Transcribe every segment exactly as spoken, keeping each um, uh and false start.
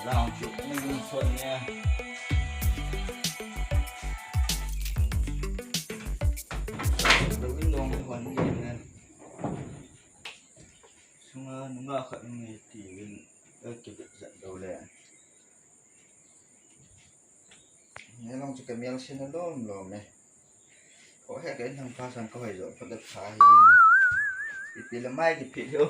Lang chu ni sot ni. Lo in dong hon ni. Sunga nunga khat nge ti vin, eh, kibit jat lou le. Nge long chu ka mial sin alom lom e. Ko he ka in thang pha sang ka hoi jo pha da pha hi. Ipi le mai kiphit ho.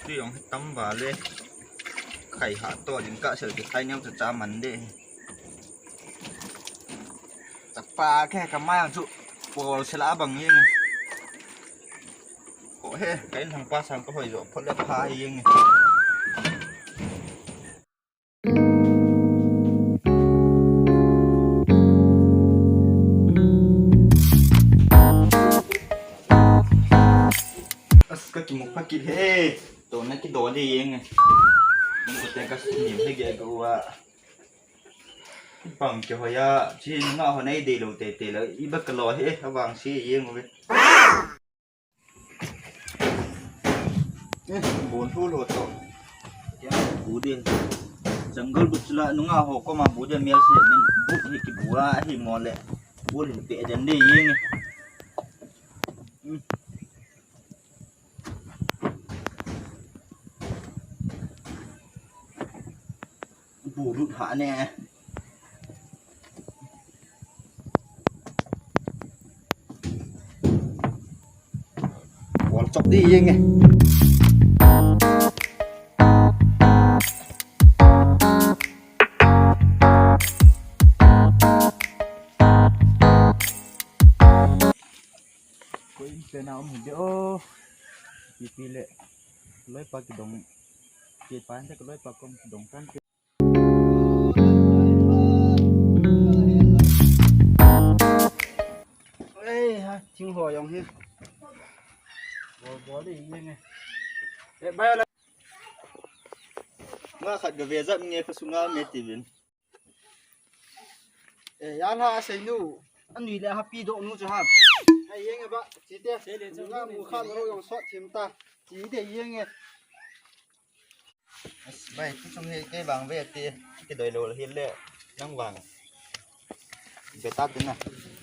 Tui jong hi tam val e. Khai ha to ding ka sel ti khai neo cha cha man de. Chapa ke ka mai chu pol sela bang ing. Ko he ka in thang pha sang ka hoi jo pha le pha ing. As ka kimu phakit he. To na kido de yeng. Mun ko te ka sim he ge ko wa. Bang ke hoya, chi nga ho nei de lo te te lo. I ba ka lo he, awang si yeng ve. Eh, bon thu lo to. Kya bu de. Jungle bu chula nunga ho koma bu de mial se min bu hi ki bu a hi mo le. Bu hi pe den de yeng. Hmm. Bu lut ha ne. Wal chop di yeng e. Ko in pe na um hi de o. Ipi le. Loi pa kidong. Ke pa inte ko loi pa kom kidong tan. Ei ha, thing ho jong hi. Bol bol ding nge. Eh, bai la. Nga khat ga ve jat nge ka sunga me ti vin. Eh, yan ha sei nu. Anui le ha pi do nu chu ha. Ai yeng ba, chi te. Nga mu kha lo jong sot thim ta. Chi de yeng e. Bai, tu chung hi kei vang ve ti, kidoi lo hi le, nang vang. Ve ta tin na.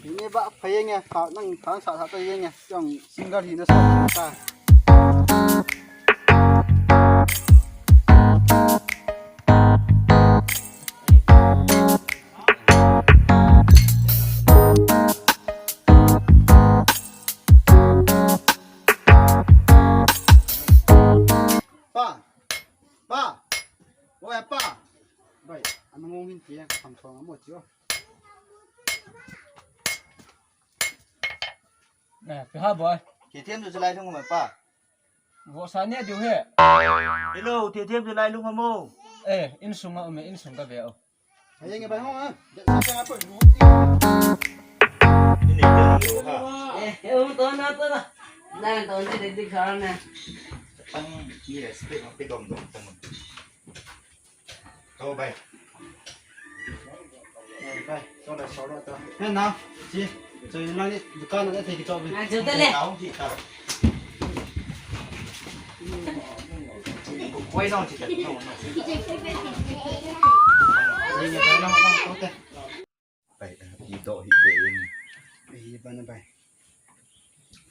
Ni ba phai nge, ka nang thang sa sa to yeng e, chong single hi na sa ta. Pa. Pa. Oi, pa. Bai, ana ngong hin tia, kam song amo tio. Eh, pe ha boy. Ti thiam chu lai lung ma pa. Vo sa ne diu he. Hello, ti thiam chu lai lung amo. Eh, in sung a um e, in sung ka ve o. Ayeng e bai ho a. Ini dia lo ha. Eh, eh, um, ton na, ton na. Na, ton si de di kha na. Tang ni respect ma pe dom dom tang. Kau bai. Bai, so da so da ta. He na, chi. So ni na ni dukan na te ki chau bi. Na, jo ta le. Kau chi ta. Koi nong chi ta. No, no. Ni ni bai nong nong to te. Bai, i do hi be in. Ei, bana bai.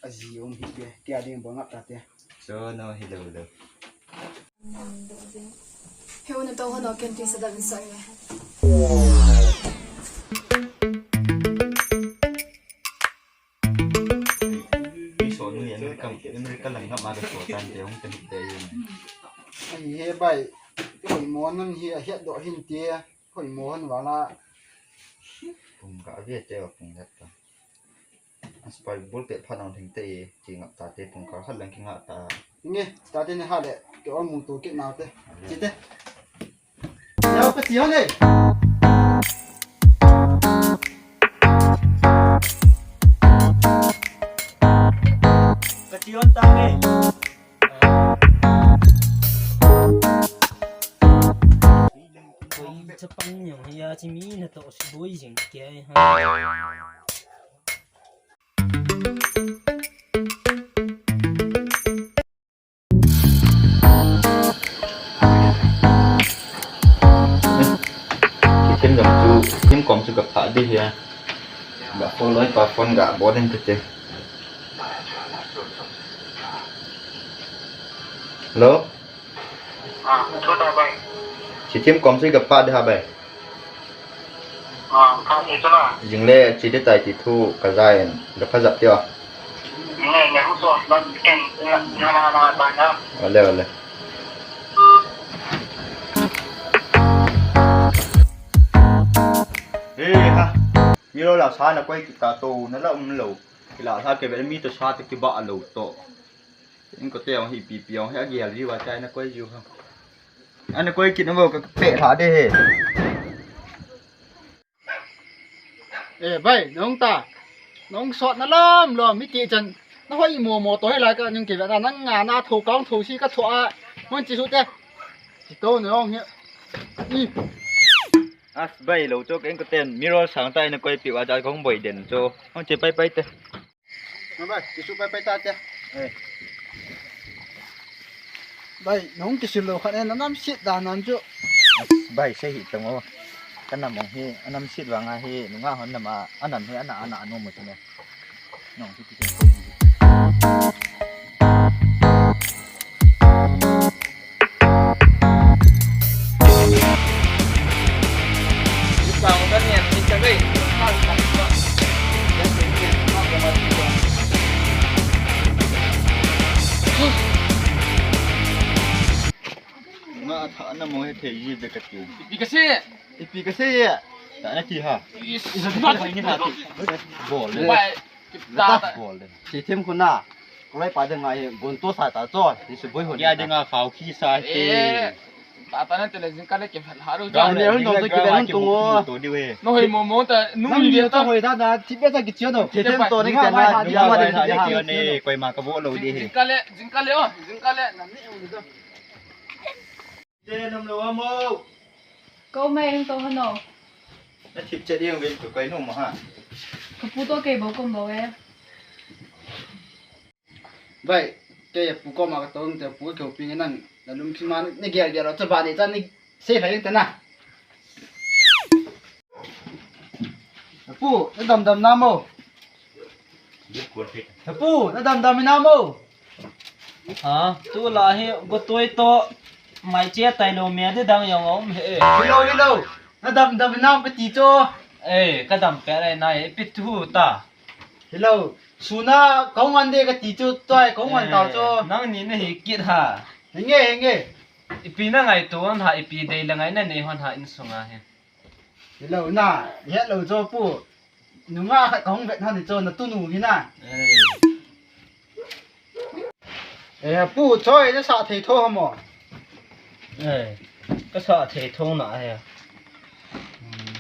Aji um hi be. Tia ding bo ngap ta te. So no hi lo lo. He un to hono ken ti sa da vin sa nge. Ni so nu yan kam, yan kam lang ngap ma da so tan te hung te hi be in. Ai he bai. Ko mo nan hi a het do hin te. Hoi mo hon vala. Pung ka ve te pung vet ta. Aspai bul pe pha nang thing te, chi ngap ta te pung ka khat lang ki ngap ta. Nge, ta te ne ha le, ke ol mu tu ke na te. Chi te. Ya pa chi ha le. Ka chi on ta nge. Chapang nyo hi a chi mi na to si boi jing ke ai ha. Thim dam chu, thim kom chu ka pha di hi a. Ba phone loi pa phone ga bo den te te. Hello? Ah, chu ta bai. Thim kom chu ka pha di ha bai. Ah, ka ni chu la. Jing le chi di tai ti thu ka za en, da pha zap ti a. Ni le hu so, ban ken, na, na, na, ba na. Ole, ole. Eh, ha. Mi lo la sa na koi kita to, na la um lo. Kila sa ke be mi to sa te ki ba lo to. Inko te ong hi pi pi ong hi a gel ji wa chai na koi ju ha. Ana koi kit na bo ka pe tha de he. Eh, bai, nong ta. Nong sot na lom lom, mi ti chan. Na hoi mo mo to he la ka nung ki ve ta nang nga na tho kang tho si ka tho a. Mon chi su te. Chi to nong he. I. As bai lo cho keng ko ten mirror sang ta ina koi pi wa ja kong boi den cho. Hong che pai pai te. Na bai, kisu pai pai ta te. Eh. Bai, nong kisu lo khan na nam sit da nan chu. As bai se hi tong o. Ka nam ong hi, a nam sit wa nga hi, nunga hon nama, a nam hi, ana, ana, anu mo chu ne. Nong hi ti. Nga tha na mo he thei ji be ka ti. Ipi ka se. Ipi ka se ye. Ta na ti ha. Is. Isa ti ha ni ha ti. Bol le. Bai. Ta ta. Bol le. Si thim khu na. Ko lai pa de ngai he gon to sa ta cho. Ni su boi ho. Ya de nga khau khi sa te. Eh. Ta ta na te le jing ka le ke phal ha ru. Ga le hon to ki le hon to ngo. To di we. No hoi mo mo ta nu ni ta hoi da da ti be ta ki chio do. Ti tem to ne ke na ni ma de ha ki ne koi ma ka bo lo di he. Jing ka le, jing ka le o, jing ka le. Nam ni u do. Te nam lo amo. Ko mai hung to hano. Na thip che diang ve ko kai no ma ha. Ka pu to ke bo kom bo e. Bai, ke pu ko ma ka to te pu ke pi nge nan. Na lum ki ma ne gel gel cha ba ni cha ni se hai te na. Pu, na dam dam na mo. Pu, na dam dam na mo. Ha, tu la hi go toi to mai che tai lo me de dang yong om he. Hello, hello. Na dam dam na ka ti cho. Eh, ka dam pe rai na e pi tu ta. Hello. Suna kong an de ka ti cho toi kong an ta cho. Nang ni na hi kit ha. Nge, nge. Ipi na ngai to ha, ipi dei la ngai na nei hon ha in sunga he. Hello na, hello cho pu. Nunga khat ka hung vet hon ni cho na tunu hi na. Eh. Eh, pu choi na sa thei tho ha mo. Eh, ka sa thei tho na he. Hmm.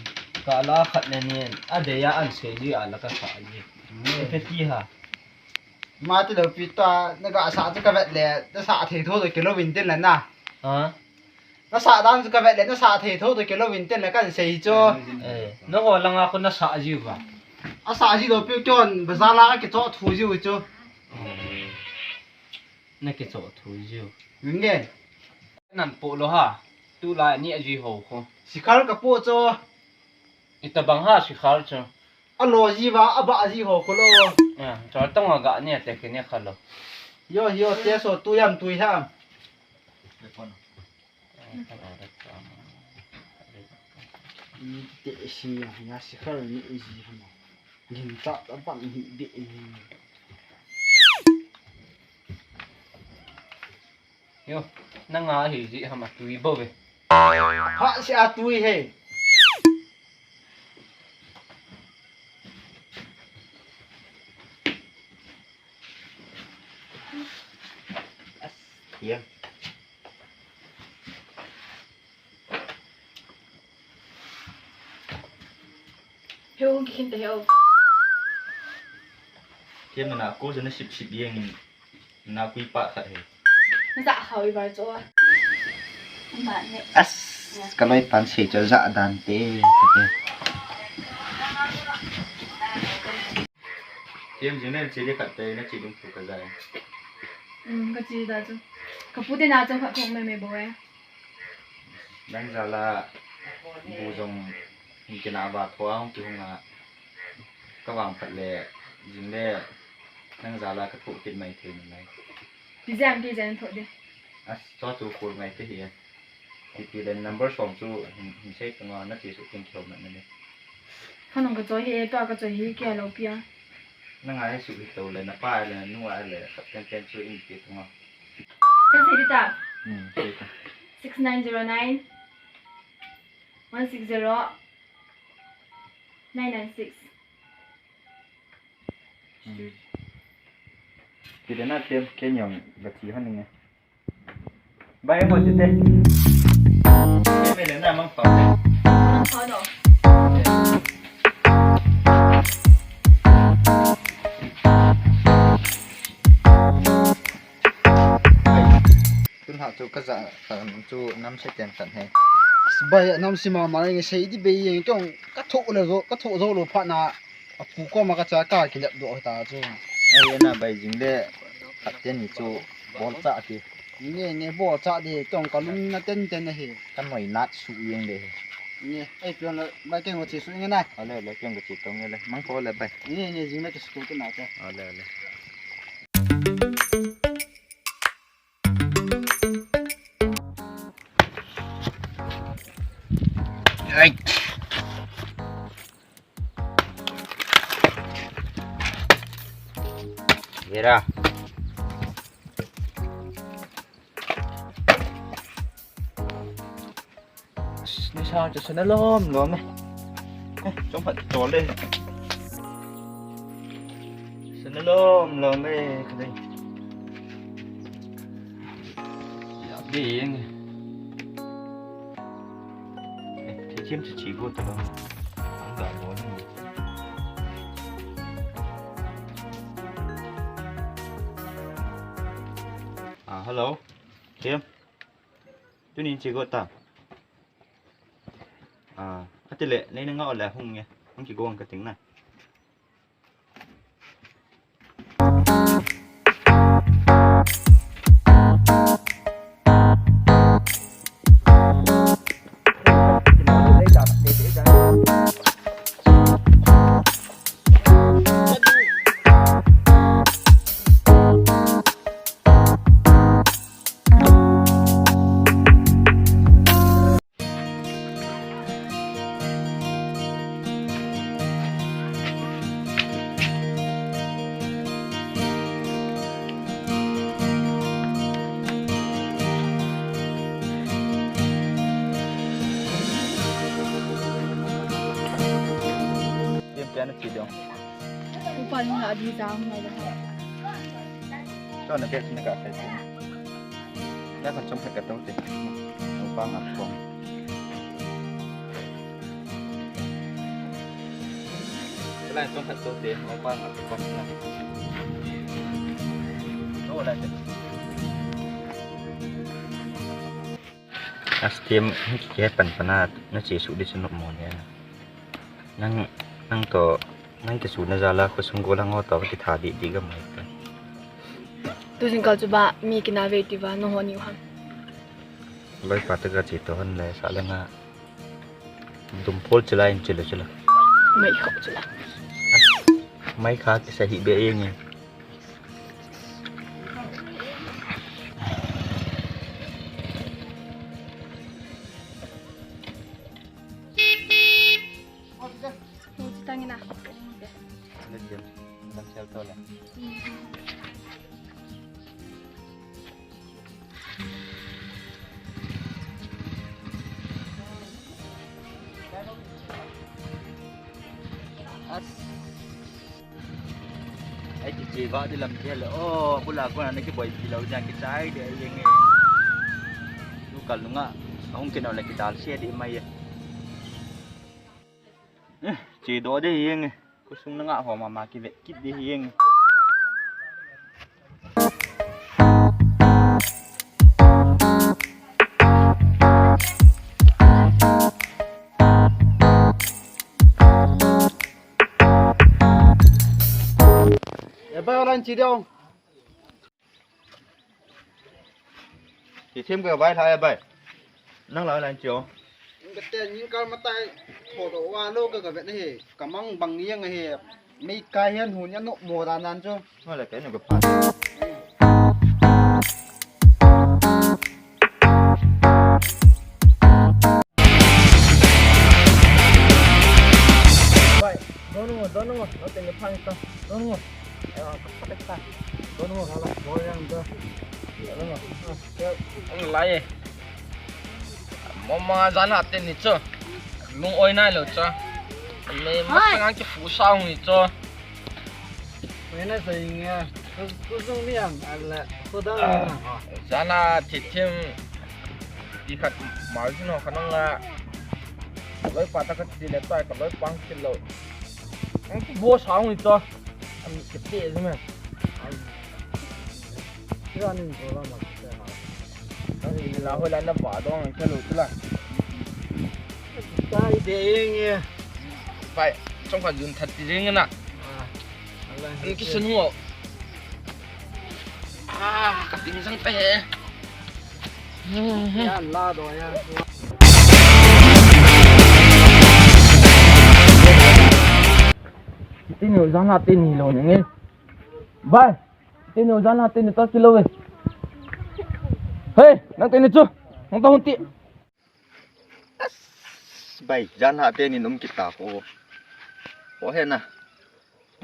Ka la khat ne ni a de ya an se ji a la ka sa ji. Hmm. Ka ti ha. Ma ti lo pi ta na ga sa chu ka vet le, na sa thei tho to kilo vin tin la na. Ha? Na sa dan chu ka vet le, na sa thei tho to kilo vin tin la kan sei chu. Eh, na ho langa khu na sa ji va. A sa ji lo pi kyon, bazar la ka cho thu ji u chu. Na ke cho thu ji u. Nge. Nan po lo ha. Tu la ni a ji ho khu. Sikhar ka po cho. Ita bang ha sikhar cho. A lo ji va, a ba ji ho khu lo. Eh, cho tong a ga ni a te ke ni kha lo. Yo, yo, te so tu yam tu ha. Ni te si ya, ya sikhar ni ji ha mo. Gin cha ta bang hi de ni. Yo, nanga hi ji ha ma tui bo ve. Ha si a tui he. Hiam. Heu, kikhin te heu. Hiam na ko jana sip sip yeng na kui pa khat he. Na sa khau i bai cho. Ba ne. As. Ka loi pan sei chu ja dan te, te, te. Tiam jing nen, che di khat te na che ding thu ka ja. Um, ka che da chu. Ka pu te na chu khat thong mai mai bo e. Nang jal a bu jong hin kina va tho a hung kihung a. Ka vang phat le, jing le, nang jal a ka tho kit mai thei nalai. Pi jang, pi jang tho de. As, cho chu kul mai te hi. Ti pi le number som chu hin, hin sei tung a, na che su ting kihou na ne. Khanong ka choi hi, to ka choi hi, kia lo pia. Na ngai su hi to le, na pa le, na nu a le, khat ten ten chu in pi tung a. Ka sei di ta. Hmm, sei ta. Six nine zero nine, one six zero, nine nine six. Hmm. Ti de na tem, ken yong, ga ti han nge. Bai mo ti te. Te me le na mang pa te. Mang pa no. Tun ha chu ka ja khan chu nam se ten khan he. Bai nam si ma ma nge sei di bei yeng tong ka tho le zo, ka tho zo lo pha na. A pu koma ka cha ka kilep doh ta chu. Ai na bai jing le khat te ni chu bol cha ti. Nge, nge bol cha di tong ka lung na ten ten ahi. Ka noi nat su yeng le. Nge, ai pion le bai keng ko chi su nge na. Ale, le keng ko chi tong nge le. Mang ko le bai. Nge, nge jing le ki su tu na cha. Ale, ale. Ai. Vera. Ni sa chu sana lom lom e. Eh, chom phat chol le. Sana lom lom e, ka dei. Ya, dei yeng. Eh, thi chim chu chi go ta lo. Ang ga bo ni. Ah, hello. Kim. Tunin che go ta. Ah, atile, nei na nga ole hung nge. Hung ki go ang ka ting na. Pian pian na chi dong. Upa ni na di jam ngai da. Cho na bek na ka kai. Na kan chom ka tong te. Upa ngap kong. Lai chom ka tong te. Upa ngap kong na. Cho lai te. As tem, ke pan pana na che su di chu nom mo ne. Nang, nang to, nang ke su na jal a khosung golang ho to ki tha di di ga mai ta. Tu jing kal chu ba mi kina ve ti ba no ho ni u ham. Loi pa ta ga che to han le sa le nga. Dum pol chila in chila chila. Mai kha chila. Mai kha ki sa hi be yeng e. Ni chi tang ina. Ni chi tang sel to le. As. Ai, kiche va di lam ke le. Oh, bula ko na ki boi ki lo ja ki chai de yeng e. Tu kal nunga. Ahung ke na le ki dal se di mai e. Eh, che do de yeng e. Khosung na nga ho mama ki ve kit di hi yeng. An chi deu. Ti them ka vai thai bai. Nang la lan chi o. Ka te ning kal matai tho do wa lo ka ka vet ni he. Ka mang bang yang he. Mei kai hian hun ya no mo da nan chu. Ngale ka ni ka pha. Bai, donu, donu, no te ni phang ta. Donu. Ai, ka pha ta. Donu, hala, bo yang da. Donu. Ang lai. Mama jan ha te ni chu. Lung oi nai lo chu. Me ma ngang ki fu sa hung ni chu. Mena sa inga. Ku, ku sung mi ang ala. Ku dang na. Jana thithim ti khat margin ho khanang la. Loi pa ta khat ti le tai ka loi pang ti lo. Ang ku bo sa hung ni chu. Am ki te ji me. Kira ni ko la ma. Ani la hoi la na ba dong ka lo tu la. Tai de ing e. Bai, chong khat jun that ti ring na. Ah. Ala. An ki sun ho. Ah, ka ting sang pe he. Ya la do ya. Ti ni jang la ti ni lo ni. Bai. Teni, jan ha teni ta kilo ve. Hey, nang teni chu. Nang ta hun ti. Bai, jan ha teni num kita ko. Ko he na.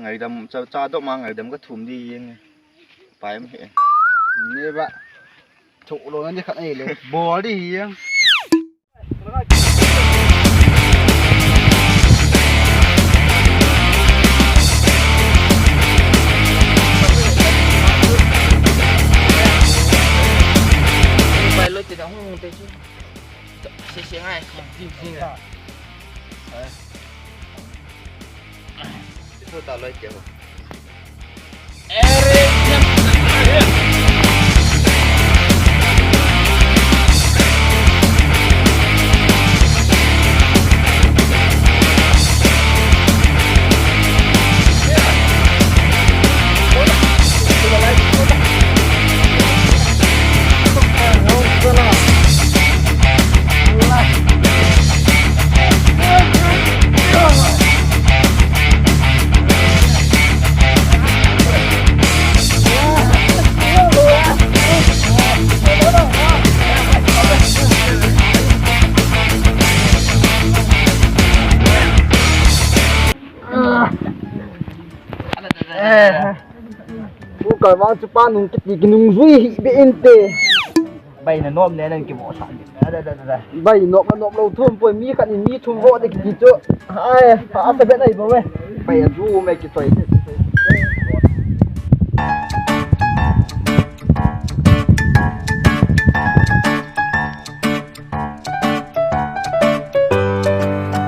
Ngaidam cha cha do ma ngaidam ka thum di yeng. Pai em he. Ni ba. Chu lo na ni khat ai le. Bol di yeng. Ku kalvang chu pa nung kiti kinung jui hi be inte. Bai na nom ne nang kibo sa. Bai nom na nom lo thum poi mi khat in mi thum vo de kiti chu. Ai, pa sa be nai bo we. Bai a du me ki toi.